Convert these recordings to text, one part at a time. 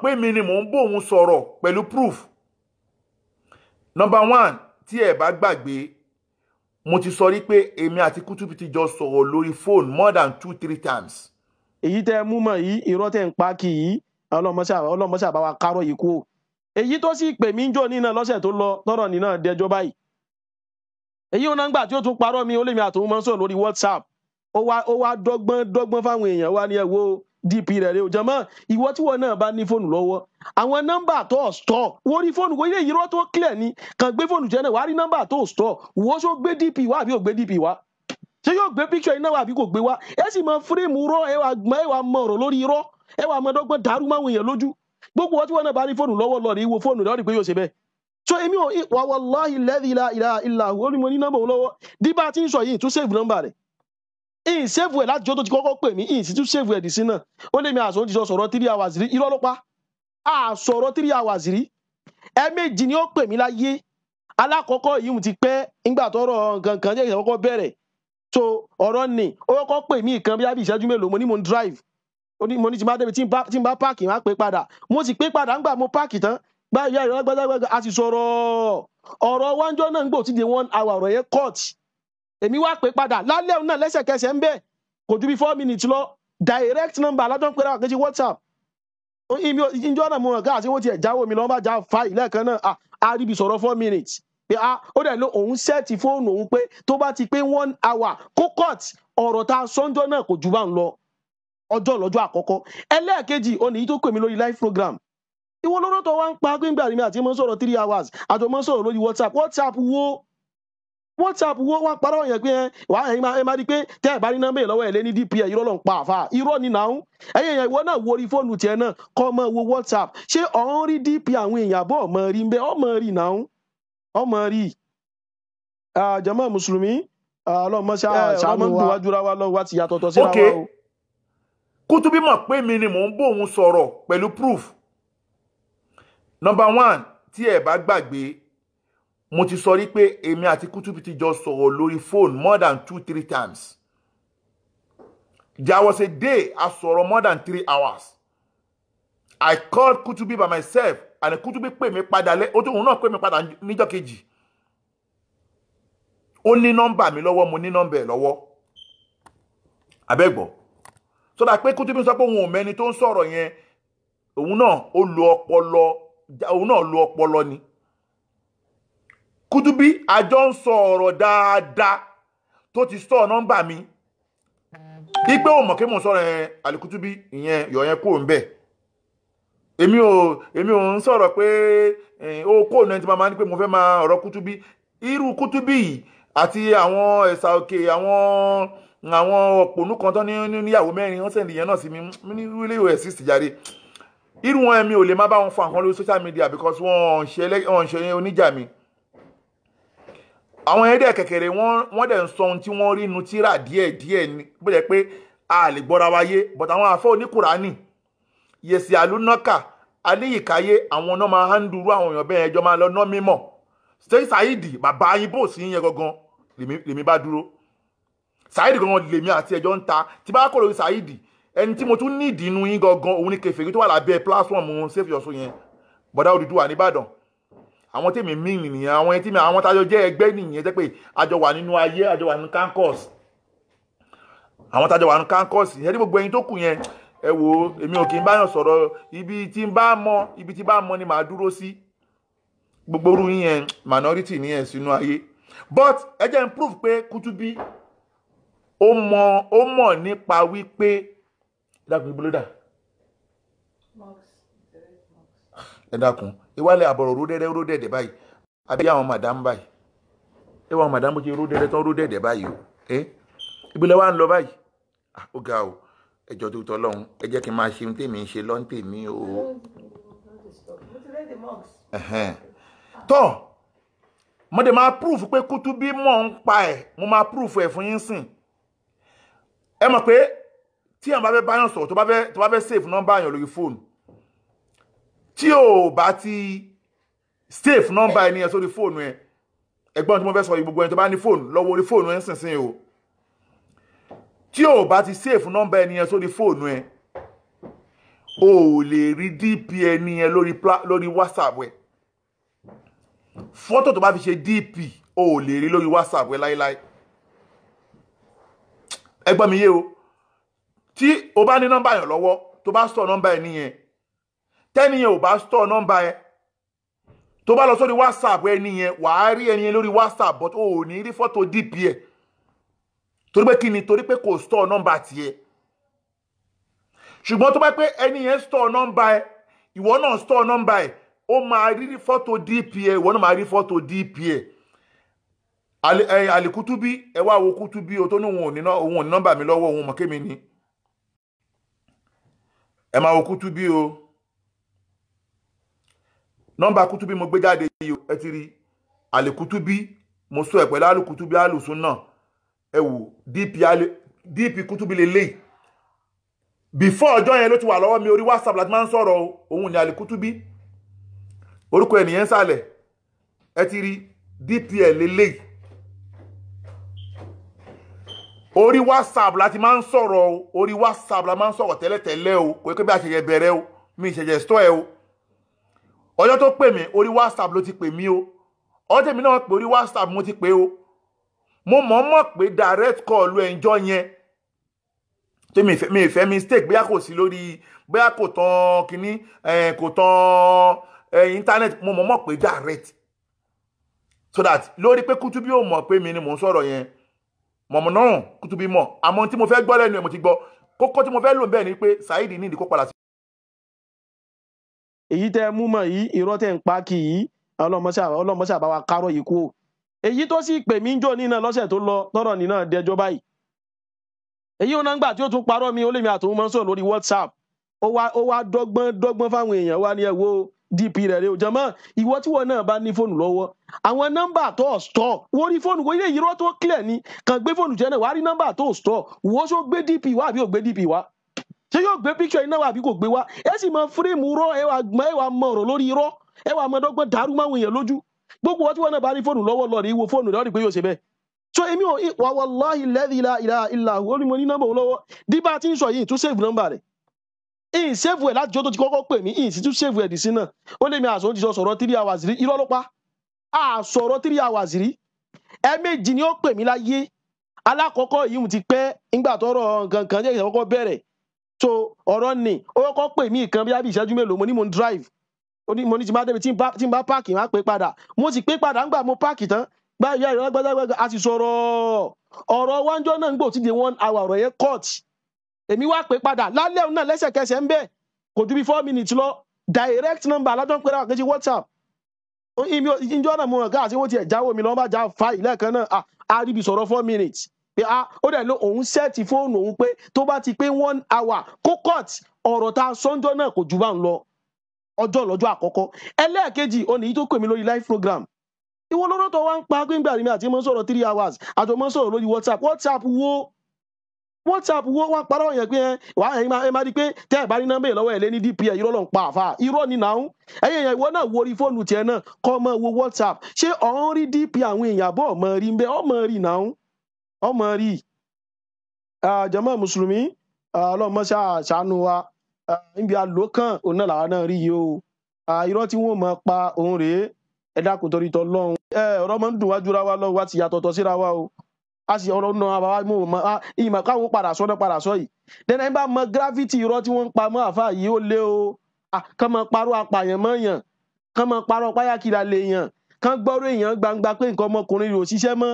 Pé mi ni mò ń bóun sọ̀rọ̀ pẹ̀lú proof. Number one, tí ẹ bá gbàgbé, mo ti sọ rí pé èmi àti Kutubi ti jọ sọ̀rọ̀ lórí phone more than two three times. Èyí tẹ́ ẹ mú mọ̀ yìí, irọ́ tẹ́ ń pa kì í, ọlọ́mọṣà bá wa kárọ̀ yìí kú o. Èyí tó sì pè mí ń jò nínà lọ́sẹ̀ tó lọ tọ́rọ̀ nínà dẹjọ́ báyìí, èyí ò náà gbà tí ó tún parọ́ mi, ó lè mi àtòun máa ń sọ̀rọ̀ lórí WhatsApp. Ó wá dọ́gbọ́n dọ́gbọ́n fáwọn èèyàn wá ní, ẹ wo DP rẹ̀ rẹ̀ o. Jọmọ́, ìwọ tí wọn náà bá ní fóònù lọ́wọ́, àwọn nọ́mbà tó store wọ́n rí fóònù wọ́n, ilé irọ́ tó clear ni. Kàn gbé fóònù jẹ́ náà, wàá rí nọ́mbà tó store. Wọ́n ṣó gbé DP wá àbí ò gbé DP wá? Ṣé yóò gbé picture iná wá àbí kò gbé wá? Ẹ sì mọ frame rọ, ẹ wà mọ ọ̀rọ̀ lórí irọ́, ẹ wà mọ dọ́gbọ́n dàrú máwọn èèyàn lójú. Gbogbo wọn tí wọn náà bá ní fóònù lọ́wọ́, lọ rí wo fóònù rẹ̀, ó rí pé yóò ṣe bẹ́ẹ̀. So èmi ò wà, wallahi alladhi la ilaha illa hu, ó ní mo ní nọ́mbà òun lọ́wọ́. Díbà tí ń sọ yìí, tún save nọ́mbà rẹ̀, ìyìn save ẹ̀ láti jọ́ tó ti kọ́kọ́ pè mí, ìyìn sì tún save ẹ̀ dì sí náà. Ó lé mi àṣọ ti sọ sọ̀rọ̀ 3 hours rí. Irọ́ ló pa, a sọ̀rọ̀ 3 hours rí. Ẹ̀ẹ̀mejì ni ó pè mí láyé. Alákọ̀ọ́kọ́ yìí ti pẹ́, ńgbà tọ́rọ̀ nǹkan kan jẹ́ ìṣàkọ́kọ́ bẹ̀rẹ̀. So ọ̀rọ̀ ni ó kọ́kọ́ pè mí kan bí i ìṣẹ́jú mélòó. Mo ní mo ń drive, ó ní mo ní tí n bá débi, tí n bá park, má pè padà. Mo sì pè padà ńgbà mo park tán gbá ìyá ìyá gbágbágbá, a sì sọ̀rọ̀. Ọ̀rọ̀ wájọ́ náà ń gbò tí di one hour, ọ̀rọ̀ yẹn cut. Èmi wá pè padà lálẹ́ òun náà lẹ́sẹ̀kẹsẹ̀ ń bẹ̀, kò ju bí 4 minutes lọ. Direct number alájọ́ ń pera àkẹ́sí WhatsApp. Ìjọ náà mo ràn káàsì, wọ́n ti ẹ̀ jáwọ́ mi lọ́wọ́ bá já fáì lẹ́ẹ̀kan náà. A rí ibi sọ̀rọ̀ 4 minutes pé a ó dẹ̀ ló òun set fóònù òun pé tó bá ti pé one hour, kó cut. Ọ̀rọ̀ tá a sọ́njọ́ náà kò ju bá ń lọ ọjọ́ lọ́jọ́ àkọ́kọ́. Ẹlẹ́ẹ̀kejì, ó ní tó pè mí lórí live program. Ìwọ lọ́rọ̀ tó wá ń pa gbẹ́ngbà mi àti mọ́ sọ̀rọ̀ 3 hours, àjọ mọ́ sọ̀rọ̀ lórí WhatsApp. WhatsApp wo? WhatsApp wo? Wá parọ́ yẹn pé ẹ wà á, ẹ máa rí i pé tẹ́ ẹ bá ní nọ́mbà yẹn lọ́wọ́, ẹ lé ní DP ẹ. Irọ́ ló ń pa àfa, irọ́ ni nàún. Ẹ̀yìn èèyàn, ìwọ náà wo orí fóònù tiẹ̀ náà, kọ́ ọmọ wo WhatsApp. Ṣé ọ̀ ń rí DP àwọn èèyàn àbọ̀ ọmọ rí ń bẹ́? Ọmọ rí nàún, ọmọ rí. Jàmá mùsùlùmí, ọlọ́mọ ṣàánú wa, wájú ra wa lọ wá ti yàtọ̀tọ̀ síra wa o. Kútúbí mọ̀ pé mi ni mò ń bóun sọ̀rọ̀ pẹ̀lú proof. Number one, tí ẹ bá gbàgbé, mo ti sọ rí pé èmi àti Kútúbí ti jọ sọ̀rọ̀ lórí phone more than two three times. There was a day a sọ̀rọ̀ more than 3 hours. I called Kútúbí by myself and Kútúbí pè mí padà lẹ́, ó tún òun náà pè mí padà níjọ́ kejì. Ó ní nọ́mbà mi lọ́wọ́, mo ní nọ́mbà ẹ̀ lọ́wọ́. Abẹ́gbọ́ sọdá pé Kútúbí sọ pé òun ò mẹ́ni tó ń sọ̀rọ̀ yẹn, òun náà ó lo ọpọlọ, òun náà lo ọpọlọ ni. Kútúbí àjọ ń sọ ọ̀rọ̀ dáadáa tó ti sọ nọ́mbà mi ipe ò mọ̀ kí mò ń sọ̀rọ̀ yẹn. Àlìkútúbí, ìyẹn yọ̀ yẹn kúrò ń bẹ̀. Èmi ò ń sọ̀rọ̀ pé ó kó ọ̀nà tí màá ní pé mo fẹ́ máa ọ̀rọ̀ Kútúbí. Irú Kútúbí yìí àti àwọn ẹ̀sà òkè, àwọn òpònú kan tó ní níyàwó mẹ́rin, wọ́n send ìyẹn náà sí mi. Mi ní ilé ìwé exist jáde. Irú wọn, èmi ò lè má bá wọn fa nǹkan lórí social media because wọ́n ń ṣe oníjà mi. Àwọn yẹn dẹ̀ kẹ̀kẹ̀rẹ̀, wọ́n dẹ̀ ń sọ ohun tí wọ́n rí inú tíra díẹ̀ díẹ̀ ni, bó jẹ́ pé a lè gbọ́ra wa yé. But àwọn àfọ́ oníkùránì yèsì àlùnákà alíyìkáyé, àwọn náà máa ń dúró. Àwọn èèyàn bẹ́ẹ̀ ẹjọ́ máa lọ ná mímọ̀. Ṣé Saheed bàbá yín bò sí yẹn gangan lèmi bá dúró. Saheed gangan lèmi àti ẹjọ́ ń ta. Tí bá kọ̀ lórí Saheed, ẹni tí mo tún ní ìdínú yín gangan, òun ni kèfèrí tó wà lábẹ́ platform Save Your Soul yẹn, bọ̀dá Odùduwà nìbàdàn. Àwọn tèmi mí nìyẹn, àwọn tí àwọn tájọ jẹ́ ẹgbẹ́ nìyẹn, jẹ́ pé àjọ wà nínú ayé, àjọ wà nínú campus, àwọn tájọ wà nínú campus yẹn. Ní gbogbo ẹyin tó kù yẹn, ẹ wo, èmi ò kì í báyàn sọ̀rọ̀. Ibi tí ń bá mọ, ibi tí bá mọ ni màá dúró sí. Gbogbo orú yín yẹn, minority nìyẹn sínú ayé. But ẹ jẹ́ n prove pé Kútúbí ó mọ̀ nípa wípé, ẹ dákun, ibo ló dà? Ẹ dákun, ìwálẹ̀ àbọ̀rọ̀ ró dẹ́dẹ́ ró dẹ́dẹ́ báyìí, àbí àwọn madam báyìí? Ẹ wọ àwọn madam bó ṣe ró dẹ́dẹ́ tán, ró dẹ́dẹ́ báyìí o. Ẹ ìbílẹ̀ wa ń lọ báyìí. Ah, ó ga o. Ẹjọ́ tó tọ́ lọ́hún, ẹ jẹ́ kí n máa ṣe ohun tèmi ń ṣe lọ́n tèmi o. Ẹ̀hẹ́n. Tọ́ mo dẹ̀ máa proof pé Kútúbí mọ̀ ń pa ẹ̀. Mo máa proof ẹ̀ fún yín sìn. Ẹ mọ̀ pé tí àwọn bá fẹ́ báyàn sọ̀rọ̀, tó bá fẹ́ save nọ́mbà yàn lórí fóònù, tí ò bá ti save nọ́mbà ẹni yẹn sórí fóònù ẹ, ẹgbọ́n tí mo fẹ́ sọ yìí, gbogbo ẹni tó bá ní fóònù lọ́wọ́ orí fóònù ẹ ń sìn sìn o, tí ò bá ti save nọ́mbà ẹni yẹn sórí fóònù ẹ, O ò lè rí DP ẹni yẹn lórí WhatsApp ẹ. Fọ́tò tó bá fi ṣe DP, o ò lè rí lórí WhatsApp ẹ láéláé. Ẹ gbọ́ mi yé o. Tí o bá ní nọ́mbà yẹn lọ́wọ́, tó bá store nọ́mbà ẹni yẹn, tẹ́ni yẹn ò bá store nọ́mbà ẹ, tó bá lọ sórí WhatsApp ẹni yẹn, wàá rí ẹni yẹn lórí WhatsApp, but o ò ní rí fọ́tò DP ẹ. Torí pé kí ni? Torí pé kò store nọ́mbà tiẹ̀. Ṣùgbọ́n tó bá pé ẹni yẹn store nọ́mbà ẹ, ìwọ náà store nọ́mbà ẹ, ó máa rí fọ́tò DP ẹ, ìwọ náà máa rí fọ́tò DP ẹ. Àlìkútúbí, ẹ wá wo Kútúbí o, tó ní òun ò ní nọ́mbà mi lọ́wọ́, òun mọ̀ kémi ni. Ẹ máa wo Kútúbí o. Nọ́mbà Kútúbí mo gbé jáde yìí o, ẹ ti rí Àlìkútúbí, mo sọ ẹ pẹ̀lú Àlìkútúbí àlùsùn náà. Ẹ wò DP Kútúbí lélẹ́yìí. Before ọjọ́ yẹn ló ti wà lọ́wọ́ mi, orí WhatsApp láti máa ń sọ̀rọ̀ o. Òun ni Àlìkútúbí, orúkọ ènìyàn sàlẹ̀, ẹ ti rí DP ẹ̀ lélẹ́yìí. Orí WhatsApp láti máa ń sọ̀rọ̀ o, orí WhatsApp la máa ń sọ̀rọ̀ tẹ́lẹ̀tẹ́lẹ̀ o. Kò yẹ kó bí àṣeyẹ bẹ̀rẹ̀ o, mi ìṣẹ̀jẹ̀ sọ ẹ o. Ọjọ́ tó pè mí, orí WhatsApp ló ti pè mí o. Ọjọ́ tèmi náà pè, orí WhatsApp mo ti pè o. Mo mọ̀ mọ̀ pé direct call ẹ̀ ń jọ yẹn, tí mi ìfẹ́ mistake, bóyá kò sí lórí, bóyá kò tán kínní, kò tán internet, mo mọ̀ mọ̀ pé direct, so that lórí pé Kútúbí ò mọ̀ pé mi ni mò ń sọ̀rọ̀ yẹn, mọ̀mọ́ náà Kútúbí mọ̀. Àmọ́ tí mo fẹ́ gbọ́ lẹ́nu ẹ̀ mo ti gbọ́. Kókó tí mo fẹ́ lò bẹ́ẹ̀ ni pé Saheed ní ìdí kó padà sí. Èyí tẹ́ mú mọ̀ yìí, irọ́ tẹ́ ń pa kì í, ọlọ́mọṣẹ́ àbáwá kárọ̀ yìí kú o. Èyí tó sì pè mí ń jò ní náà lọ́sẹ̀ tó lọ, tọ́rọ̀ ní náà dẹjọ́ báyìí. Èyí ò náà gbà tí ó tún parọ́ mi, ó lè mi àtòun máa ń sọ̀rọ̀ lórí WhatsApp. Ó wá dọ́gbọ́n fáwọn èèyàn wá ní ẹ wo DP rẹ̀ rẹ̀ o. Jọmọ́, ìwọ tí wọn náà bá ní fóònù lọ́wọ́, àwọn nọ́mbà tó store wọ́n rí fóònù wọ́n ilé irọ́ tó clear ni, kàn gbé fóònù jẹ́ náà wàá rí nọ́mbà tó store. Wọ́n ṣó gbé DP wá àbí ò gbé DP wá? Ṣé yóò gbé picture iná wá àbí kò gbé wá? Ẹ sì mọ fírémù rọ, ẹ wà mọ ọ̀rọ̀ lórí irọ́, ẹ wà mọ dọ́gbọ́n dàrú máwọn èèyàn lójú. Gbogbo wọn tí wọn náà bá rí fóònù lọ́wọ́ lọ rí wo fóònù rẹ̀, ó rí pé yóò ṣe bẹ́ẹ̀. So èmi ò wà, wallahi alladhi la ilaha illa huwa, ó ní mo ní nọ́mbà òun lọ́wọ́. Díbà tí ń sọ yìí tún save nọ́mbà rẹ̀, ìyìn save ẹ̀ láti jọ́ tó ti kọ́kọ́ pè mí, ìyìn sì tún save ẹ̀ dì sí náà. Ó lé mi àṣọ ti sọ sọ̀rọ̀ 3 hours rí, irọ́ ló pa. A sọ̀rọ̀ 3 hours rí. Ẹ̀ẹ̀mejì ni ó pè mí láyé. Alákọ̀ọ́kọ́ yìí ti pẹ́ nígbà tọ́rọ̀ nǹkan kan jẹ́ ìṣàkọ́kọ́ bẹ̀rẹ̀. So ọ̀rọ̀ ni ó kọ́kọ́ pè mí kan bí ìṣẹ́jú mélòó, mo ní mo ń drive, mo ní tí bá débi tí n bá páàkì má pè padà. Mo sì pè padà ńgbà mo páàkì tán, gbáyà ìrọ̀lágbájágbájá a sì sọ̀rọ̀ ọ̀rọ̀ wájọ́ náà ń gbò tí di 1 hour ọ̀rọ̀ yẹn cut. Èmi wá pè padà lálẹ́ òun náà lẹ́sẹ̀kẹsẹ̀ ń bẹ̀, kò ju bí 4 minutes lọ. Direct number alájọ́ ń pera àkẹ́sí WhatsApp. Ìjọ náà mo ràn káàsì wọ́n ti ẹ̀ jáwó mi lọ́wọ́ bá já fáì lẹ́ẹ̀kan náà, a rí ibi sọ̀rọ̀ 4 minutes pé ó dẹ̀ ló òun sẹ́ẹ̀tì fóònù òun pé tó bá ti pé 1 hour kó cut. Ọ̀rọ̀ ta sọ́njọ́ náà kò ju bá ń lọ. Ọjọ́ lọ́jọ́ àkọ́kọ́. Ẹlẹ́ẹ̀kejì òní yìí tó pè mí lórí live program. Ìwọ lọ́rọ̀ tó wá ń pa pé ńgbà mi àti mọ́ sọ̀rọ̀ 3 hours, àjọ mọ́ sọ̀rọ̀ lórí WhatsApp. WhatsApp wo wọ́n parọ́ yẹn pé wà á ẹ máa rí pé tẹ́ ẹ̀ bá ní nọ́mbà yẹn lọ́wọ́ ẹ̀ lé ní DP ẹ̀, irọ́ ló ń pa àfa, irọ́ ni nàún. Ẹ̀yìn èèyàn, ìwọ náà wo orí fóònù tiẹ̀ náà kọ́ mọ́ wo WhatsApp, ṣé ọ̀ ń rí DP àwọn èèyàn bọ́ ọmọ rí ń bẹ́ ọmọ rí nàún ọmọ rí. Jàmá mùsùlùmí, ọlọ́mọ ṣàánú wa, níbi àlòkàn òun náà làwa náà rí yìí o. Irọ́ tí wọ́n mọ̀ pa òun rèé. Ẹ dákun torí tọlọ́run. Ọ̀rọ̀ máa ń dùn wájú ra wa lọ, wá ti yàtọ̀tọ̀ síra wa o. A sì ọ̀rọ̀ náà bàbá mo mọ̀, ìmọ̀ káwọn padà sọ náà padà sọ yìí. Dẹ́nà ẹ bá mọ gravity irọ́ tí wọ́n ń pa mọ́ àfa yìí ó lé o. Kán mọ parọ́ apààyàn mọ́ yàn, kán mọ parọ́ páyàkìlà lè yàn, kán gbọ́rọ̀ èèyàn gbangba pé nǹkan ọmọkùnrin rẹ̀ ò ṣiṣẹ́ mọ́.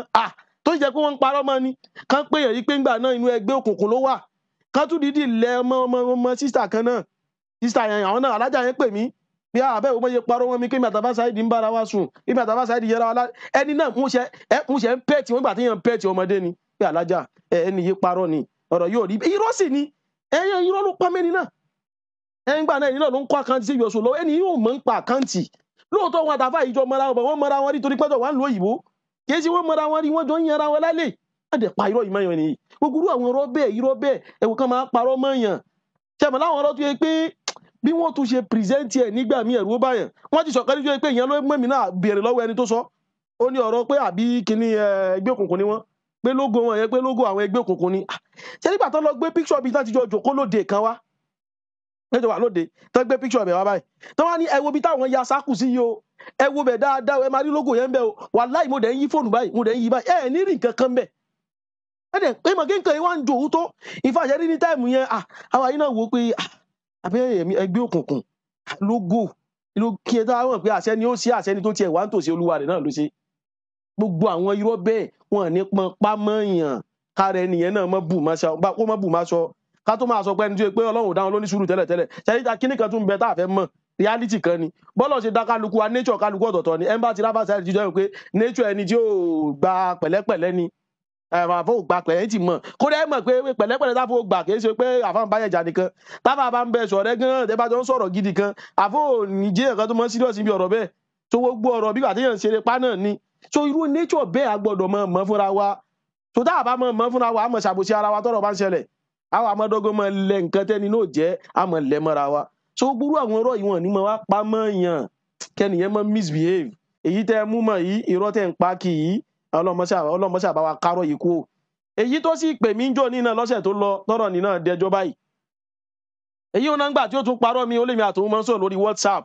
Tó jẹ́ pé wọ́n ń parọ́ mọ́ ni, kán pè yàn yí pé ńgbà náà inú ẹgbẹ́ òkùnkùn ló wà. Kán tún dídì lẹ ọmọ ọmọ ọmọ sísà kan náà, sísà yẹn àwọn náà alájà yẹn pè mí bí àbẹ́ òun bóyá parọ́ wọn mi kí mi àtàbá Saheed ń bára wa sùn, kí mi àtàbá Saheed yẹra wa lá. Ẹni náà mo ṣe ń pẹ́ẹ̀tì wọn gbà tí yẹn ń pẹ́ẹ̀tì ọmọdé ni pé alájà ẹni yìí parọ́ ni, ọ̀rọ̀ yóò rí irọ́ sì ni, ẹ̀yẹ irọ́ ló pa mẹ́ni náà. Ẹ̀yìn gbà náà ẹni náà ló ń kọ́ àkáǹtì sí ìyọ̀sùn lọ́wọ́, ẹni yóò mọ̀ ń pa àkáǹtì. Lóòótọ́ wọn àtàfà ìjọ mọ́ra wọn, wọ́n mọ́ra wọn rí torí pẹ́jọ wà ń lo òyìnbó, kì í ṣe wọ́n mọ́ra wọn rí, wọ́n jọ ń yanra wọn lálẹ́. Wọ́n dẹ̀ pa irọ́ yìí mọ́yàn nìyí. Gbogbo irú àwọn irọ́ bẹ́ẹ̀, irọ́ bẹ́ẹ̀, ẹ̀wọ̀n kan máa parọ́ mọ́yàn. Ṣẹ̀mọ̀ láwọn ọ̀rọ̀ tó yẹ pé bí wọ́n tún ṣe pìrìsẹ́ǹtì ẹ̀ nígbà míì ẹ̀rú ó báyàn. Wọ́n ti sọ̀kan níjọ́ pé ìyẹn ló mú èmi náà béèrè lọ́wọ́ ẹni tó sọ. Ó ní ọ̀rọ̀ pé àbí kíní ẹgbẹ́ òkùnkùn ni wọ́n, pé lógo wọn yẹn, pé lógo àwọn ẹgbẹ́ òkùnkùn ni. Ṣé nígbà tó lọ gbé píkṣọ̀ bíi tán ti jọ jòkó lóde kan wá? Lẹ́jọ́ wà lóde tó gbé picture bẹ̀ wá báyìí, tó wá ní ẹ wo bí táwọn ya sákù sí yìí o, ẹ wo bẹ̀ dáadáa, ẹ máa rí logo yẹn bẹ́ẹ̀ o. Wàláì, mo dẹ̀ ń yí fóònù báyìí, mo dẹ̀ ń yí báyìí, ẹ ní rí nǹkan kan bẹ́ẹ̀. Ẹ dẹ̀ pé mọ̀ kí nǹkan yìí wá ń jò ó tó ìfàṣẹ rí ní táìmù yẹn. Àwa yìí náà wò ó pé àbẹ́ ẹgbẹ́ òkùnkùn logo ló kí ẹ dáhùn pé àṣẹ ni ó ṣe, àṣẹ ni tó tiẹ̀ wá ń tòsí olúwa rẹ̀ náà ló ṣe. Gbogbo àwọn irọ́ bẹ́ẹ̀ wọn ní pọn pámọ́yàn kára ẹnìyẹn náà mọ́ bù má ṣọ, kó mọ́ bù má ṣọ, ká tó máa sọ pé ẹni tó yẹ pé Ọlọ́run ò dáhùn ló ní sùúrù tẹ́lẹ̀tẹ́lẹ̀. Ṣẹ́yìn ta kíní kan tún bẹ tá a fẹ́ mọ̀, reality kan ni bọ́lọ̀ ṣe dá kálukú wa, nature kálukú ọ̀tọ̀ọ̀tọ̀ ni. Ẹ̀ ń bá ti rábà sáyẹn jíjọ́ yẹn pé nature ẹni tí yóò gba pẹ̀lẹ́pẹ̀lẹ́ ni, àfọ ògbà pẹ̀lẹ́ ti mọ̀, kódà ẹ mọ̀ pé pẹ̀lẹ́pẹ̀lẹ́ táfọ ògbà kì í ṣe pé àfa ń bá yẹn jà nìkan, táfà bá ń bẹ sọ̀rẹ́ gan, ẹ bá jọ ń sọ̀rọ̀ gidi kan, àfọ òníjẹ́ ẹ̀kan tó mọ́ serious níbi ọ̀rọ̀ bẹ́ẹ̀ tó gbogbo ọ̀rọ̀ bí bàtẹ́yàn ń ṣeré pa náà ni. So irú nature bẹ́ẹ̀ a gbọ́dọ̀ mọ̀ mọ́ fúnra wa. Tó tá a bá mọ̀ mọ́ fúnra wa, a mọ̀ ṣàbòsí ara wa tọ́rọ̀ bá ń ṣẹlẹ̀, àwọn amọ̀dọ́gbọ́n mọ̀ lẹ nǹkan tẹ́ni náà jẹ́, a mọ̀ lẹ mọ́ra wa. So gbúrú àwọn ọ̀rọ̀ yìí wọ́n ní mọ̀ wá pa mọ́ yàn kẹ́nìyẹn mọ́ misbehave. Èyí tẹ́ mú mọ̀ yìí, irọ́ tẹ́ ń pa kì í, ọlọ́mọṣẹ́ àbáwá kárọ̀ yìí kú o. Èyí tó sì pè mí ń jò ní náà lọ́sẹ̀ tó lọ tọ́rọ̀ ní náà dẹjọ́ báyìí. Èyí ò náà ń gbà tí ó tún parọ́ mi, ó lè mi àtòun máa ń sọ̀rọ̀ lórí WhatsApp.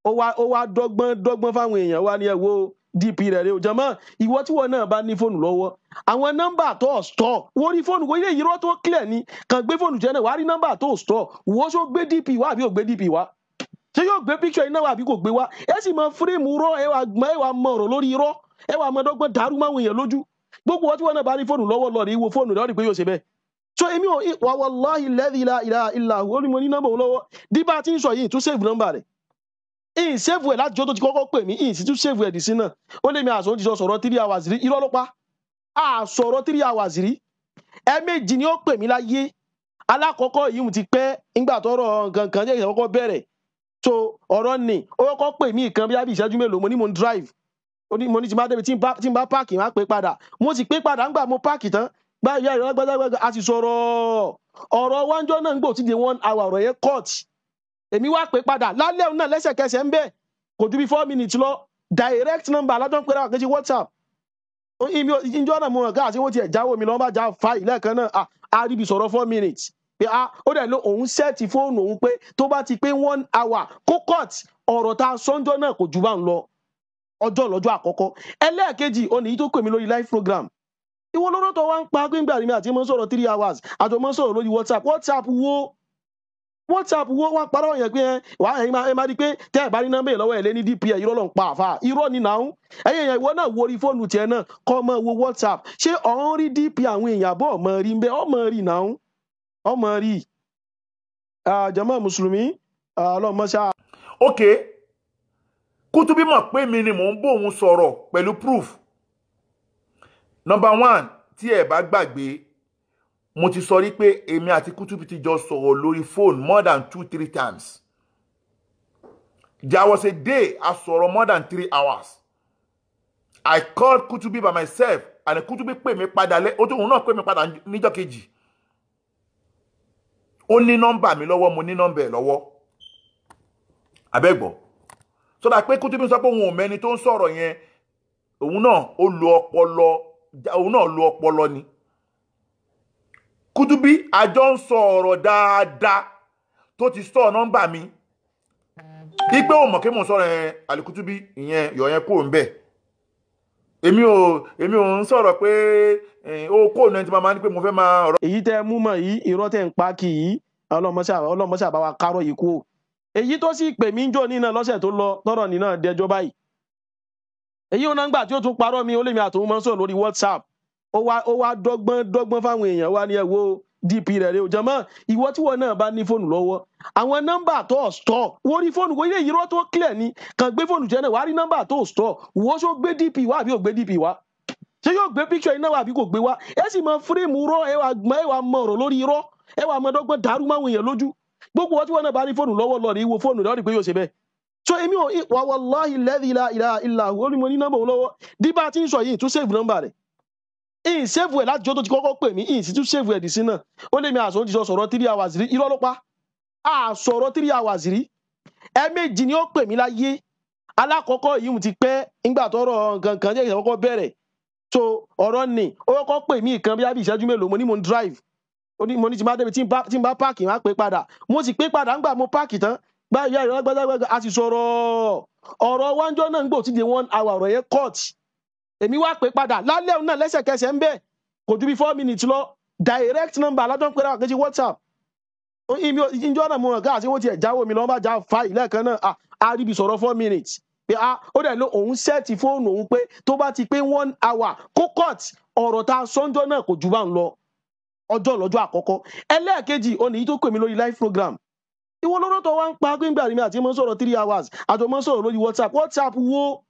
Ó wá dọ́gbọ́n fáwọn èèyàn wá ní ẹ wo DP rẹ̀ rẹ̀ o. Jọmọ́ ìwọ tí wọn náà bá ní fóònù lọ́wọ́, àwọn nọ́mbà tó store wọ́n rí fóònù, wọ́n ilé irọ́ tó clear ni, kàn gbé fóònù jẹ́ náà wàá rí nọ́mbà tó store, wọ́n ṣó gbé DP wá àbí ò gbé DP wá, ṣé yóò gbé picture iná wá àbí kò gbé wá. Ẹ sì mọ fírémù rọ, ẹ wà mọ ọ̀rọ̀ lórí irọ́, ẹ wà mọ dọ́gbọ́n dàrú máwọn èèyàn lójú. Gbogbo wọn tí wọn náà bá rí fóònù lọ́wọ́ lọ rí wo fóònù rẹ̀, ó rí pé yóò ṣe bẹ́ẹ̀. So èmi ò wà wallahi alladhi la ilaha illa hu, ó ní mo ní nọ́mbà òun lọ́wọ́, díbà tí ń sọ yìí tún save nọ́mbà rẹ̀, ìyìn save ẹ̀ láti jọ́ tó ti kọ́kọ́ pè mí, ìyìn sì tún save ẹ̀ dì sí náà. Ó lé mi àṣọ ti sọ sọ̀rọ̀ 3 hours rí, irọ́ ló pa, àsọ̀rọ̀ 3 hours rí. Ẹ̀ẹ̀mejì ni ó pè mí láyé. Alákọ̀ọ́kọ́ yìí ti pẹ́ ńgbà tọ́rọ̀ nǹkan kan jẹ́ ìṣàkọ́kọ́ bẹ̀rẹ̀. So ọ̀rọ̀ ni ó kọ́kọ́ pè mí kan bí i ìṣẹ́jú mélòó, mo ní mo ń drive, mo ní tí n bá débi tí n bá páàkì má pè padà, mo sì pè padà ńgbà mo páàkì tán gbáyà ìrọ̀lẹ́gbẹ́gbẹ́ a sì sọ̀rọ̀ ọ̀rọ̀ wájọ́ náà ń gbò tí di 1 hour ọ̀rọ̀ yẹn cut. Èmi wá pè padà lálẹ́ òun náà lẹ́sẹ̀kẹsẹ̀ ń bẹ̀, kò ju bí 4 minutes lọ, direct number alájọ́ ń pera kejì WhatsApp. Ìjọ náà mo ràn ká àti wọ́n ti ẹ̀ jáwó mi lọ́wọ́ bá já fáì lẹ́ẹ̀kan náà, a rí ibi sọ̀rọ̀ 4 minutes pé ó dẹ̀ ló òun sẹ́ẹ̀tì fóònù òun pé tó bá ti pé 1 hour kó cut ọ̀rọ̀ tá a sọ́njọ́ náà kò ju bá ń lọ. Ọjọ́ lọ́jọ́ àkọ́kọ́. Ẹlẹ́ẹ̀kejì òní yìí tó pè mí lórí live program. Ìwọ lọ́rọ̀ tó wá ń pa pé ńgbà mi àti mọ́ sọ̀rọ̀ 3 hours àjọ mọ́ sọ̀rọ̀ lórí WhatsApp. WhatsApp wo wá parọ́ yẹn pé wà á ẹ máa rí pé tẹ́ ẹ̀ bá ní nọ́mbà lọ́wọ́ ẹ̀ lé ní DP ẹ̀, irọ́ ló ń pa àfa, irọ́ ni nàá. Ẹ̀yìn èèyàn ìwọ náà wo orí fóònù tiẹ̀ náà kọ́ mọ́ wo WhatsApp, ṣé ọ̀ ń rí DP àwọn èèyàn àbọ̀ ọmọ rí ń bẹ́, ọmọ rí nàá, ọmọ rí. Jàmá mùsùlùmí ọlọ́mọṣá. Ok, Kútúbí mọ̀ pé mi ni mò ń bóun sọ̀rọ̀ pẹ̀lú proof. Number 1, tí ẹ bá gbàgbé, mo ti sọ rí pé èmi àti Kútúbí ti jọ sọ̀rọ̀ lórí phone more than 2-3 times. There was a day I sọ̀rọ̀ more than 3 hours. I called Kútúbí by myself and Kútúbí pè mí padà lẹ́, ó tún òun náà pè mí padà níjọ́ kejì. Ó ní nọ́mbà mi lọ́wọ́, mo ní nọ́mbà ẹ̀ lọ́wọ́. Abẹ́gbọ́. So that pé Kútúbí sọ pé òun ò mẹ́ni tó ń sọ̀rọ̀ yẹn, òun náà ó lo ọpọlọ, òun náà lo ọpọlọ ni. Kútúbí àjọ ń sọ ọ̀rọ̀ dáadáa tó ti sọ nọ́mbà mi. Ipe ò mọ̀ kí mò ń sọ̀rọ̀ yẹn, Àlìkútúbí ìyẹn yọ̀ yẹn kúrò ń bẹ̀. Èmi ò ń sọ̀rọ̀ pé ó kó òun ẹni tí màmá ní pé mo fẹ́ máa ọ̀rọ̀. Èyí tẹ́ mú mọ̀ yìí, irọ́ tẹ́ ń pa kì í, ọlọ́mọṣẹ́ àbáwá kárọ̀ yìí kú o. Èyí tó sì pè mí ń jò ní náà lọ́sẹ̀ tó lọ tọ́rọ̀ ní náà dẹjọ́ báyìí. Èyí ò náà ń gbà tí ó tún parọ́ mi, ó lè mi àtòun máa ń sọ̀rọ̀ lórí WhatsApp. Ó wá dọ́gbọ́n fáwọn èèyàn wá ní ẹ wo DP rẹ̀ rẹ̀ o. Jọmọ́ ìwọ tí wọn náà bá ní fóònù lọ́wọ́, àwọn nọ́mbà tó store wọ́n rí fóònù, wọ́n ilé irọ́ tó clear ni, kàn gbé fóònù jẹ́ náà wàá rí nọ́mbà tó store, wọ́n ṣó gbé DP wá àbí ò gbé DP wá, ṣé yóò gbé picture iná wá àbí kò gbé wá. Ẹ sì mọ fírémù rọ, ẹ wà mọ ọ̀rọ̀ lórí irọ́, ẹ wà mọ dọ́gbọ́n dàrú máwọn èèyàn lójú. Gbogbo wọn tí wọn náà bá rí fóònù lọ́wọ́ lọ rí wo fóònù rẹ̀, ó rí pé yóò ṣe bẹ́ẹ̀. So èmi ò wà wallahi alladhi la ilaha illa hu, ó ní mo ní nọ́mbà òun lọ́wọ́, díbà tí ń sọ yìí tún save nọ́mbà rẹ̀, ìyìn save ẹ̀ láti jọ́ tó ti kọ́kọ́ pè mí, ìyìn sì tún save ẹ̀ dì sí náà. Ó lé mi àṣọ ti sọ sọ̀rọ̀ 3 hours rí, irọ́ ló pa, àsọ̀rọ̀ 3 hours rí. Ẹ̀ẹ̀mejì ni ó pè mí láyé. Alákọ̀ọ́kọ́ yìí ti pẹ́ ńgbà tọ́rọ̀ nǹkan kan jẹ́ ìṣàkọ́kọ́ bẹ̀rẹ̀. So ọ̀rọ̀ ni ó kọ́kọ́ pè mí kan bí i ìṣẹ́jú mélòó, mo ní mo ń drive, Ó ní mo ní ti máa débi tí n bá páàkì máa pè padà. Mo sì pè padà ńgbà mo páàkì tán gbá ìyá ìrọ̀lẹ́ gbágbágbá a sì sọ̀rọ̀ ọ̀rọ̀ wájọ́ náà ń gbò tí di 1 hour ọ̀rọ̀ yẹn cut. Èmi wá pè padà lálẹ́ òun náà lẹ́sẹ̀kẹsẹ̀ ń bẹ̀ kò ju bí 4 minutes lọ. Direct number aládùn pé ráwọ̀ kejì WhatsApp. Ìjọ náà mo ràn ká àti wọ́n ti ẹ̀ jáwọ́ mi lọ́wọ́ bá já fáì lẹ́ẹ̀kan náà a rí ibi sọ̀rọ̀ 4 minutes pé ó dẹ̀ ló òun sẹ́ẹ̀tì fóònù òun pé tó bá ti pé 1 hour kó cut ọ̀rọ̀ tá a sọ́njọ́ náà kò ju bá ń lọ. Ọjọ́ lọ́jọ́ àkọ́kọ́. Ẹlẹ́ẹ̀kejì ó ní èyí tó pè mí lórí live program. Ìwọ lọ́rọ̀ tó wá ń pa pé ńgbà mi àti mọ́ sọ̀rọ̀ 3 hours àjọ mọ́ sọ̀rọ̀ lórí WhatsApp. WhatsApp wo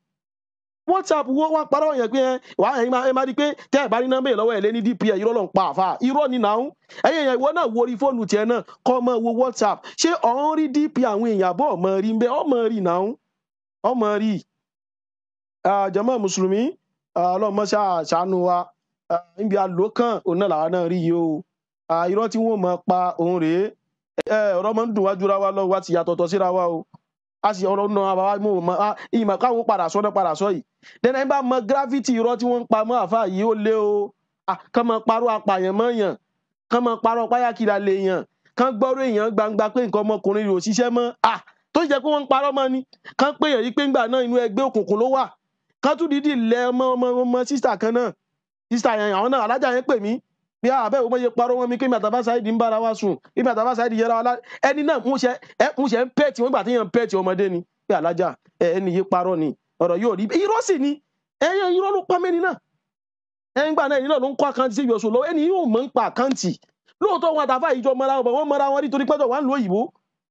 WhatsApp wo wá parọ́ yẹn pé wà á ẹ máa rí pé tẹ́ ẹ̀ bá ní nọ́mbà lọ́wọ́ ẹ̀ lé ní DP ẹ̀ irọ́ ló ń pa àfa irọ́ ni nàún. Ẹ̀yìn ẹ̀yìn ìwọ náà wo orí fóònù tiẹ̀ náà kọ́ mọ́ wo WhatsApp. Ṣé ọ̀ ń rí DP àwọn èèyàn àbọ̀ ọmọ rí ń bẹ́ ọmọ rí nàún ọmọ rí. Jàmá mùsùlùmí ọlọ́mọ ṣàánú wa níbi àlòkàn òun náà làwa náà rí yìí o. Irọ́ tí wọ́n mọ̀ pa òun rèé. Ọ̀rọ̀ máa ń dùn wájú ra wa lọ wá ti yàtọ̀tọ̀ síra wa o. A sì ọ̀rọ̀ náà bàbá mú mọ́ ìmọ̀ káwọn padà sọ náà padà sọ yìí. Dẹ́nà bá mọ gravity irọ́ tí wọ́n ń pa mọ́ àfa yìí ó lé o. Kán mọ parọ́ apààyàn mọ́ yàn, kán mọ parọ́ páyàkìlà lè yàn, kán gbọ́rọ̀ èèyàn gbangba pé nǹkan ọmọkùnrin rẹ̀ ò ṣiṣẹ́ mọ́. Tó jẹ́ pé wọ́n ń parọ́ mọ́ ni, kán pé èèyàn yìí pé ńgbà náà inú ẹgbẹ́ òkùnkùn ló wà. Kán tún dídì lẹ ọmọ ọmọ ọmọ sísà kan náà. Sísà yẹn àwọn náà alájà yẹn pè mí bí àbẹ́ òun bóyá parọ́ wọn mi kí mi àtàbá Saidi ń bára wa sùn, kí mi àtàbá Saidi yẹra wa lá. Ẹni náà mo ṣe ń pẹ́ẹ̀tì wọn gbà tí yẹn ń pẹ́ẹ̀tì ọmọdé ni pé alájà ẹni yìí parọ́ ni ọ̀rọ̀ yóò rí irọ́ sì ni ẹyẹ irọ́ ló pa mẹ́ni náà. Ẹni gbà náà ẹni náà ló ń kọ́ àkáǹtì sí ìyọ̀sùn lọ́wọ́ ẹni yóò mọ̀ ń pa àkáǹtì. Lóòótọ́ wọn àtàfà ìjọ mọ́ra wọn wọ́n mọ́ra wọn rí torí pẹ́jọ wà ń lo òyìnbó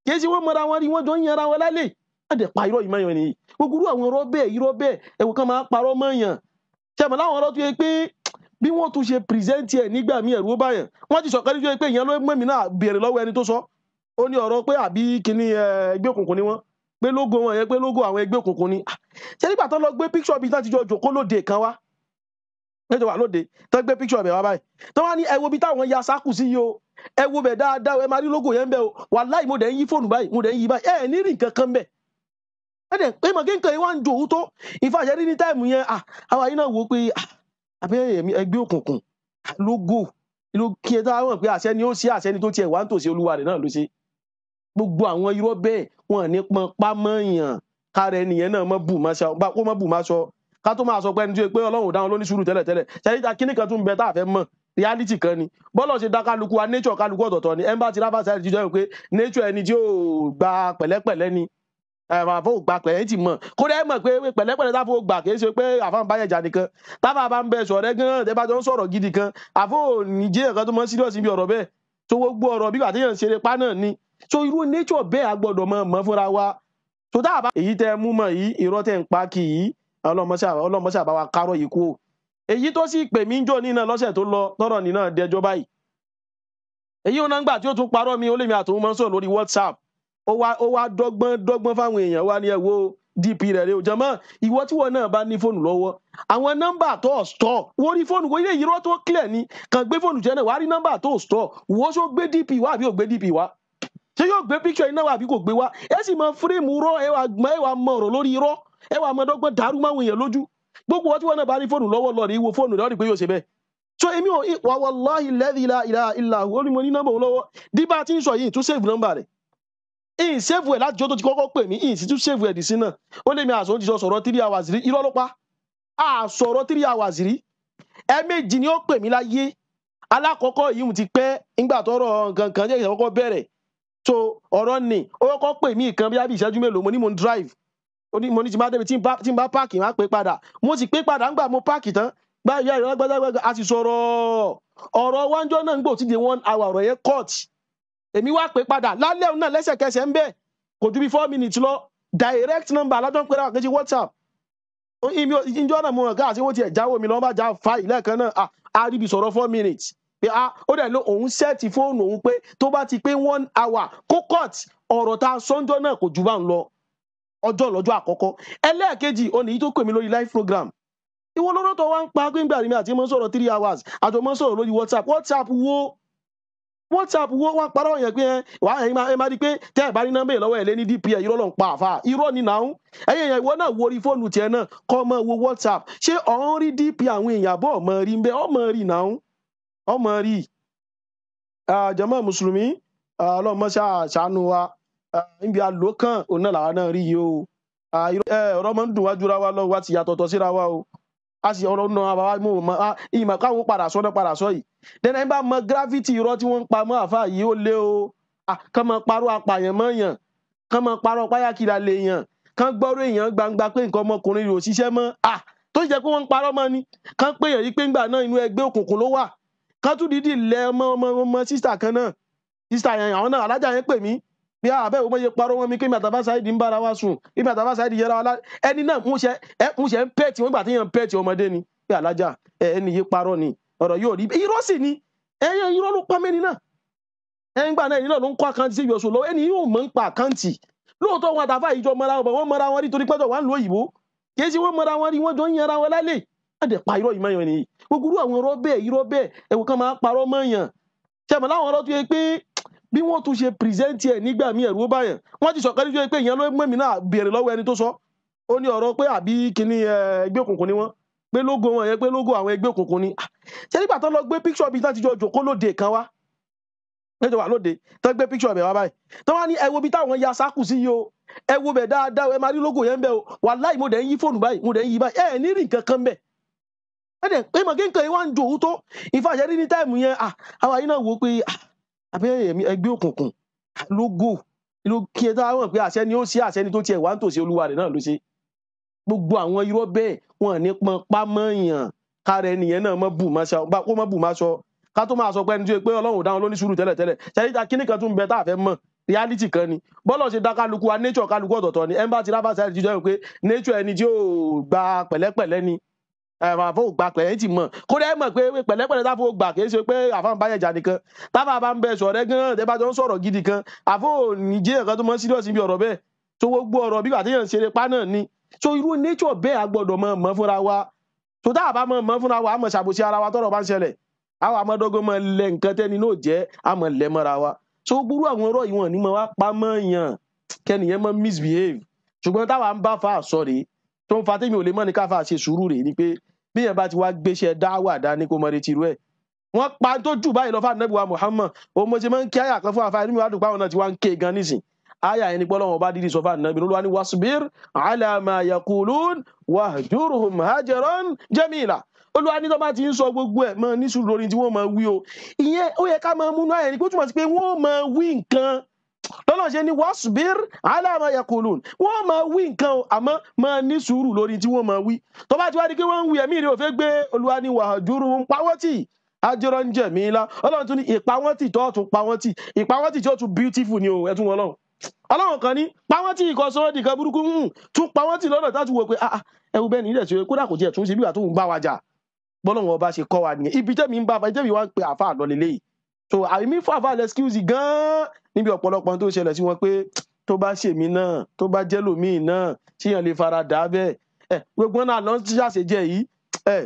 kì í ṣe wọ́n mọ́ra wọn rí wọ́n jọ ń yanra wọn lálẹ́. Wọ́n dẹ̀ pa irọ́ yìí mọ́yàn nìyí. Gbogbo irú àwọn irọ́ bẹ́ẹ̀ irọ́ bẹ́ẹ̀ ẹ̀wọ̀n kan máa parọ́ mọ́yàn. Ṣẹ̀mọ̀ láwọn ọ̀rọ̀ tó yẹ pé bí wọ́n tún ṣe pìrìsẹ́ǹtì ẹ̀ nígbà míì ẹ̀rú ó báyàn. Wọ́n ti sọ̀kan níjọ́ pé ìyẹn ló mú èmi náà béèrè lọ́wọ́ ẹni tó sọ. Ó ní ọ̀rọ̀ pé àbí kíní ẹgbẹ́ òkùnkùn ni wọ́n pé lógo wọn yẹn pé lógo àwọn ẹgbẹ́ òkùnkùn ni. Ṣé nígbà tó lọ gbé píkṣọ̀ bíi tán ti jọ jòkó lóde kan wá lẹ́jọ́ wà lóde tó gbé píkṣọ̀ bẹ̀ wá báyìí tó wá ní ẹ wo bí táwọn ya sákù sí yìí o ẹ wo bẹ̀ dáadáa ẹ máa rí lógo yẹn bẹ́ẹ̀ o wàláì mo dẹ̀ ń yí fóònù báyìí mo dẹ̀ ń yí báyìí ẹ ní rí nǹkan kan bẹ́ẹ̀ ẹ dẹ̀ pé mọ̀ kí nǹkan yìí wá ń jò ó tó ìfàṣẹ rí ní táìmù yẹn àwa yìí náà wò ó pé àbẹ́ ẹgbẹ́ òkùnkùn lógo ló kí ẹ dáhùn pé àṣẹ ni ó ṣe àṣẹ ni tó tiẹ̀ wá ń tòsí olúwa rẹ̀ náà ló ṣe. Gbogbo àwọn irọ́ bẹ́ẹ̀ wọn ní pọn pámọ́yàn kára ẹnìyẹn náà mọ́ bù má ṣọ kó mọ́ bù má ṣọ ká tó máa sọ pé ẹni tó yẹ pé Ọlọ́run ò dáhùn ló ní sùúrù tẹ́lẹ̀tẹ́lẹ̀. Ṣẹ́yìn ta kíní kan tún bẹ tá a fẹ́ mọ̀ reality kan ni bọ́lọ̀ ṣe dá kálukú wa nature kálukú ọ̀tọ̀ọ̀tọ̀ ni ẹ̀ ń bá ti rábà sáyẹn jíjọ́ yìí pé nature ẹni tí yóò gba pẹ̀lẹ́pẹ̀lẹ́ ni àfọ ògbà pẹ̀lẹ́ ti mọ̀ kódà ẹ mọ̀ pé pẹ̀lẹ́pẹ̀lẹ́ táfọ ògbà kì í ṣe pé àfa ń bá yẹn jà nìkan táfà bá ń bẹ sọ̀rẹ́ gan ẹ bá jọ ń sọ̀rọ̀ gidi kan àfọ òníjẹ́ ẹ̀kan tó mọ́ serious níbi ọ̀rọ̀ bẹ́ẹ̀ tó gbogbo ọ̀rọ̀ bí bàtẹ́yàn ń ṣeré pa náà ni so irú nature bẹ́ẹ̀ a gbọ́dọ̀ mọ̀ mọ́ fúnra wa tó dáa bá èyí tẹ́ mú mọ̀ yìí irọ́ tẹ́ ń pa kì í ọlọ́mọṣà bá wa kárọ̀ yìí kú o. Èyí tó sì pè mí ń jò nínà lọ́sẹ̀ tó lọ tọ́rọ̀ nínà dẹjọ́ báyìí èyí ò náà gbà tí ó tún parọ́ mi ó lè mi àtòun mọ́ sọ̀rọ̀ lórí WhatsApp ó wá dọ́gbọ́n fáwọn èèyàn wá ní ẹ wo DP rẹ̀ rẹ̀ ò jọmọ́ ìwọ tí wọn náà bá ní fóònù lọ́wọ́ àwọn nọ́mbà tó store wọ́n rí fóònù wọ́n ilé irọ́ tó clear ni kàn gbé fóònù jẹ́ náà wàá rí nọ́mbà tó store wọ́n ṣó gbé DP wá àbí ò gbé DP wá ṣé yóò gbé picture iná wá àbí kò gbé wá ẹ sì mọ fírémù rọ ẹ wà mọ ọ̀rọ̀ lórí irọ́ ẹ wà mọ dọ́gbọ́n dàrú máwọn èèyàn lójú gbogbo wọn tí wọn náà bá rí fóònù lọ́wọ́ lọ rí wo fóònù rẹ̀ ó rí pé yóò ṣe bẹ́ẹ̀. So èmi ò wà wàláhì lẹ́dí ilà ilà ilà ó ní mo ní nọ́mbà òun lọ́wọ́ díbà tí ń sọ yìí tún save nọ́mbà rẹ̀ ìyìn save ẹ̀ láti jọ́ tó ti kọ́kọ́ pè mí ìyìn sì tún save ẹ̀ dì sí náà ó lé mi àṣọ ti sọ sọ̀rọ̀ 3 hours rí irọ́ ló pa àsọ̀rọ̀ 3 hours rí ẹ̀ẹ̀mejì ni ó pè mí láyé alákọ̀ọ́kọ́ yìí ti pẹ́ ńgbà tọ́rọ̀ nǹkan kan jẹ́ ìṣàkọ́kọ́ bẹ̀rẹ̀ so ọ̀rọ̀ ni ó kọ́kọ́ pè mí kan bí ìṣẹ́jú mélòó mo ní mo ń drive ó ní mo ní ti máa débi tí n bá páàkì máa pè padà mo sì pè padà ńgbà mo páàkì tán gbá ìyá ìrọ̀lẹ́ gbágbágbá a sì sọ̀rọ̀ ọ̀rọ̀ wájọ́ náà ń gbò tí di 1 hour ọ̀rọ̀ yẹn cut èmi wá pè padà lálẹ́ òun náà lẹ́sẹ̀kẹsẹ̀ ń bẹ̀ kò ju bí 4 minutes lọ direct number aládùn pé ráwọ̀ kejì WhatsApp ìjọ náà mo ràn ká àti wọ́n ti ẹ̀ jáwọ́ mi lọ́wọ́ bá já fáì lẹ́ẹ̀kan náà a rí ibi sọ̀rọ̀ 4 minutes pé ó dẹ̀ ló òun sẹ́ẹ̀tì fóònù òun pé tó bá ti pé 1 hour kó cut ọ̀rọ̀ tá a sọ́njọ́ náà kò ju bá ń lọ ọjọ́ lọ́jọ́ àkọ́kọ́. Ẹlẹ́ẹ̀kejì ó ní èyí tó pè mí lórí live program ìwọ lọ́rọ̀ tó wá ń pa pé ńgbà mi àti mọ́ sọ̀rọ̀ 3 hours àjọ mọ́ sọ̀rọ̀ lórí WhatsApp WhatsApp wo WhatsApp wo wá parọ́ yẹn pé wà á ẹ máa rí pé tẹ́ ẹ̀ bá ní nọ́mbà lọ́wọ́ ẹ̀ lé ní DP ẹ̀ irọ́ ló ń pa àfa irọ́ ni nàún ẹ̀yìn ẹ̀yìn ìwọ náà wo orí fóònù tiẹ̀ náà kọ́ mọ́ wo WhatsApp ṣé ọ̀ ń rí DP àwọn èèyàn àbọ̀ ọmọ rí ń bẹ́ ọmọ rí nàún ọmọ rí. Jàmá mùsùlùmí, Ọlọ́run mọ́ ṣàánú wa. Níbi àlòkàn òun náà làwa náà rí yìí o. Ọ̀rọ̀ máa ń dùn wájú ra wa lọ, wá ti yàtọ̀tọ̀ síra wa o. A sì ọ̀rọ̀ náà bàbá mú mọ́ ìmọ̀ káwọn padà sọ náà padà sọ yìí. Dẹ́nà ẹ bá mọ gravity irọ́ tí wọ́n ń pa mọ́ àfa yìí ó lé o. Kán mọ parọ́ apààyàn mọ́ yàn, kán mọ parọ́ páyàkìlà lè yàn, kán gbọ́rọ̀ èèyàn gbangba pé nǹkan ọmọkùnrin rẹ̀ ò ṣiṣẹ́ mọ́. Tó jẹ́ pé wọ́n ń parọ́ mọ́ ni, kán pé èèyàn yìí pé ńgbà náà inú ẹgbẹ́ òkùnkùn ló wà, kán tún dídì lẹ ọmọ ọmọ ọmọ sísà kan náà, sísà yẹn àwọn náà alájà yẹn pè mí bí àbẹ́ òun mọ̀ye parọ́ wọn mi kí mi àtàfà Saidi ń bára wa sùn, kí mi àtàfà Saidi yẹra wa lá ẹni náà mo ṣe ń pẹ́ẹ̀tì wọn gbà tí yẹn ń pẹ́ẹ̀tì ọmọdé ni pé alájà ẹni yìí parọ́ ni, ọ̀rọ̀ yóò rí irọ́ sì ni, ẹ̀yẹ irọ́ ló pa mẹ́ni náà. Ẹ̀yìn gbà náà ẹni náà ló ń kọ́ àkáǹtì sí ìyọ̀sùn lọ́wọ́, ẹni yóò mọ̀ ń pa àkáǹtì lóòótọ́. Wọn àtàfà ìjọ mọ́ra wọn, wọ́n mọ́ra wọn rí torí pẹ́tọ̀ wà ń lo òyìnbó, kì í ṣe wọ́n mọ́ra wọn rí, wọ́n jọ ń yanra wọn lálẹ́. Wọ́n dẹ̀ pa irọ́ ìmọ̀ yẹn nìyí. Gbogbo irú àwọn irọ́ bẹ́ẹ̀, irọ́ bẹ́ẹ̀ ẹ̀wò kan máa parọ́ mọ́ yàn. Ṣẹ̀mọ̀ láwọn ọ̀rọ̀ tó yẹ pé bí wọ́n tún ṣe pìrìsẹ́ǹtì ẹ̀ nígbà míì ẹ̀rú ó bá yàn. Wọ́n ti sọ̀kan níjọ́ pé ìyẹn ló mú èmi náà béèrè lọ́wọ́ ẹni tó sọ. Ó ní ọ̀rọ̀ pé àbí kíní ẹgbẹ́ òkùnkùn ni wọ́n, pé lógo wọn yẹn, pé lógo àwọn ẹgbẹ́ òkùnkùn ni. Ṣé nígbà tó lọ gbé píkṣọ̀ bíi tán ti jọ jòkó lóde kan wá, lẹ́jọ́ wà lóde tó gbé píkṣọ̀ bẹ̀ wá báyìí, tó wá ní ẹ wo bí táwọn ya sákù sí yìí o, ẹ wo bẹ̀ dáadáa, ẹ máa rí lógo yẹn bẹ́ẹ̀ o. Wàláì mo dẹ̀ ń yí fóònù báyìí, mo dẹ̀ ń yí báyìí, ẹ ní rí nǹkan kan bẹ́ẹ̀. Ẹ dẹ̀ pé mọ̀ kí nǹkan yìí wá ń jò ó tó ìfàṣẹ rí ní táìmù yẹn. Àwa yìí náà wò ó pé àbẹ́ ẹgbẹ́ òkùnkùn lógo ló kí ẹ dáhùn pé àṣẹ ni ó ṣe, àṣẹ ni tó tiẹ̀ wá ń tòsí olúwa rẹ̀ náà ló ṣe. Gbogbo àwọn irọ́ bẹ́ẹ̀ wọn ní pọn pámọ́ yàn kára ẹnìyẹn náà mọ́ bù má ṣọ, kó mọ́ bù má ṣọ. Ká tó máa sọ pé ẹni tó yẹ pé Ọlọ́run ò dáhùn ló ní sùúrù tẹ́lẹ̀tẹ́lẹ̀. Ṣẹ́yìn ta kíní kan tún bẹ tá a fẹ́ mọ̀, reality kan ni bọ́lọ̀ ṣe dá kálukú wa, nature kálukú ọ̀tọ̀ọ̀tọ̀ ni. Ẹ̀ ń bá ti rábà sáyẹ̀dì jíjọ́ pé nature ẹni tí ó gba pẹ̀lẹ́pẹ̀lẹ́ ni, àfọ ògbà pẹ̀lẹ́ ti mọ̀, kódà ẹ mọ̀ pé pẹ̀lẹ́pẹ̀lẹ́ táfọ ògbà kì í ṣe pé àfa ń bá yẹn jà nìkan, táfà bá ń bẹ sọ̀rẹ́ gan, tẹ́ bá jọ ń sọ̀rọ̀ gidi kan, àfọ òní jẹ́ nǹkan tó mọ́ serious níbi ọ̀rọ̀ bẹ́ẹ̀. Tó gbogbo ọ̀rọ̀ bí bàtí yẹn ń ṣeré pa náà ni. So irú nature bẹ́ẹ̀ a gbọ́dọ̀ mọ̀ mọ́ fúnra wa. Tó tá a bá mọ̀ mọ́ fúnra wa, a mọ̀ ṣàbòsí ara wa tọ́rọ̀ bá ń ṣẹlẹ̀, àwọn amọ̀dọ́gbọ́n mọ̀ lẹ nǹkan tẹ́ni náà jẹ́, a mọ̀ lẹ mọ́ra wa. So gbúrú àwọn ọ̀rọ̀ yìí wọ́n ní mọ̀ wá pa mọ́ yàn kẹ́niyẹn mọ́ misbehave. Ṣùgbọ́n táwa ń bá fa àsọ rèé tó ń fa tèmi ò lè mọ̀ ní káfa ṣe sùúrù rèé ni pé bí yẹn bá ti wá gbéṣẹ́ dáwà dání kó mọ retí irú ẹ̀. Wọ́n pa tó jù báyìí lọ fún Ànábì wa Muhammad. Òun mo ṣe máa ń kí àyà kan fún àfa inú mi wá dùn páwọn náà ti wá ń ké gan nísìn. Àyà yẹn ni pé Ọlọ́run ọba dídì sọ fún Ànábì ló wá ní wasbir ala ma yaqulun wahjurhum hajran jamila. Olúwa ní tó bá ti ń sọ gbogbo ẹ̀ mọ́ ní sùúrù lórí tí wọ́n máa wí o. Ìyẹn ó yẹ ká máa múnú àyà ni pé ó túmọ̀ sí pé wọ́n máa wí nǹkan. Lọ́nà ṣe ni wasbir ala ma yaqulun, wọ́n máa wí nǹkan o, àmọ́ máa ní sùúrù lórí tí wọ́n máa wí. Tó bá ti wá di pé wọ́n ń wí ẹ̀mí rẹ̀ ò fẹ́ gbé, Olúwa ní wahjurhum pawọ́ tì hajran jamila. Ọlọ́run tún ní ìpawọ́ tì tó tún pawọ́ tì, ìpawọ́ tì tí ó tún beautiful ni o, ẹ tún wọn lọ́run. Ọlọ́run kan ní pawọ́ tì ìkọ́ sọ́wọ́ di kan burúkú, tún pawọ́ tì lọ́nà tá tún wò pé ẹ wo bẹ́ẹ̀ ni ilẹ̀ tí ó kódà kò tiẹ̀ tún ṣe bí ìgbà tó ń bá wa jà. Bọ́lọ́run ọba ṣe kọ́ wa nìyẹn. Ibi tẹ́mi ń bá tẹ́mi wá ń pe àáfàá lọ lélẹ́yìí. So àmì fún àáfàá lẹ́skíùsì gan-an níbi ọ̀pọ̀lọpọ̀ tó ń ṣẹlẹ̀ sí wọn pé tó bá ṣèmi náà, tó bá jẹ́ lòmíì náà, tíyàn lè fara dà á bẹ́ẹ̀. Gbogbo náà lọ sí àṣejẹ yìí.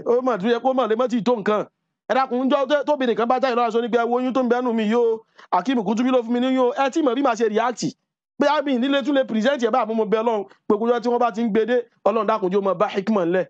Ó mọ̀ tó yẹ kó mọ̀ lè mọ́ tí tó nǹkan. Ẹ dákun, ńjọ́ tóbi nìkan bá jáde lọ́wọ́ sọ ní pé ẹ wo oyún tó ń bẹ́nu mi yóò, Akeem Kutubi ló fún mi níyó, ẹ tí mọ̀ bí màá ṣe react. Pé àmì nílé tún lè present ẹ̀ bá àmú mo bẹ Ọlọ́run, gbogbo ọjọ́ tí wọ́n bá ti ń gbé dé, Ọlọ́run dákun jẹ́ ó mọ bá hikmah ńlẹ̀.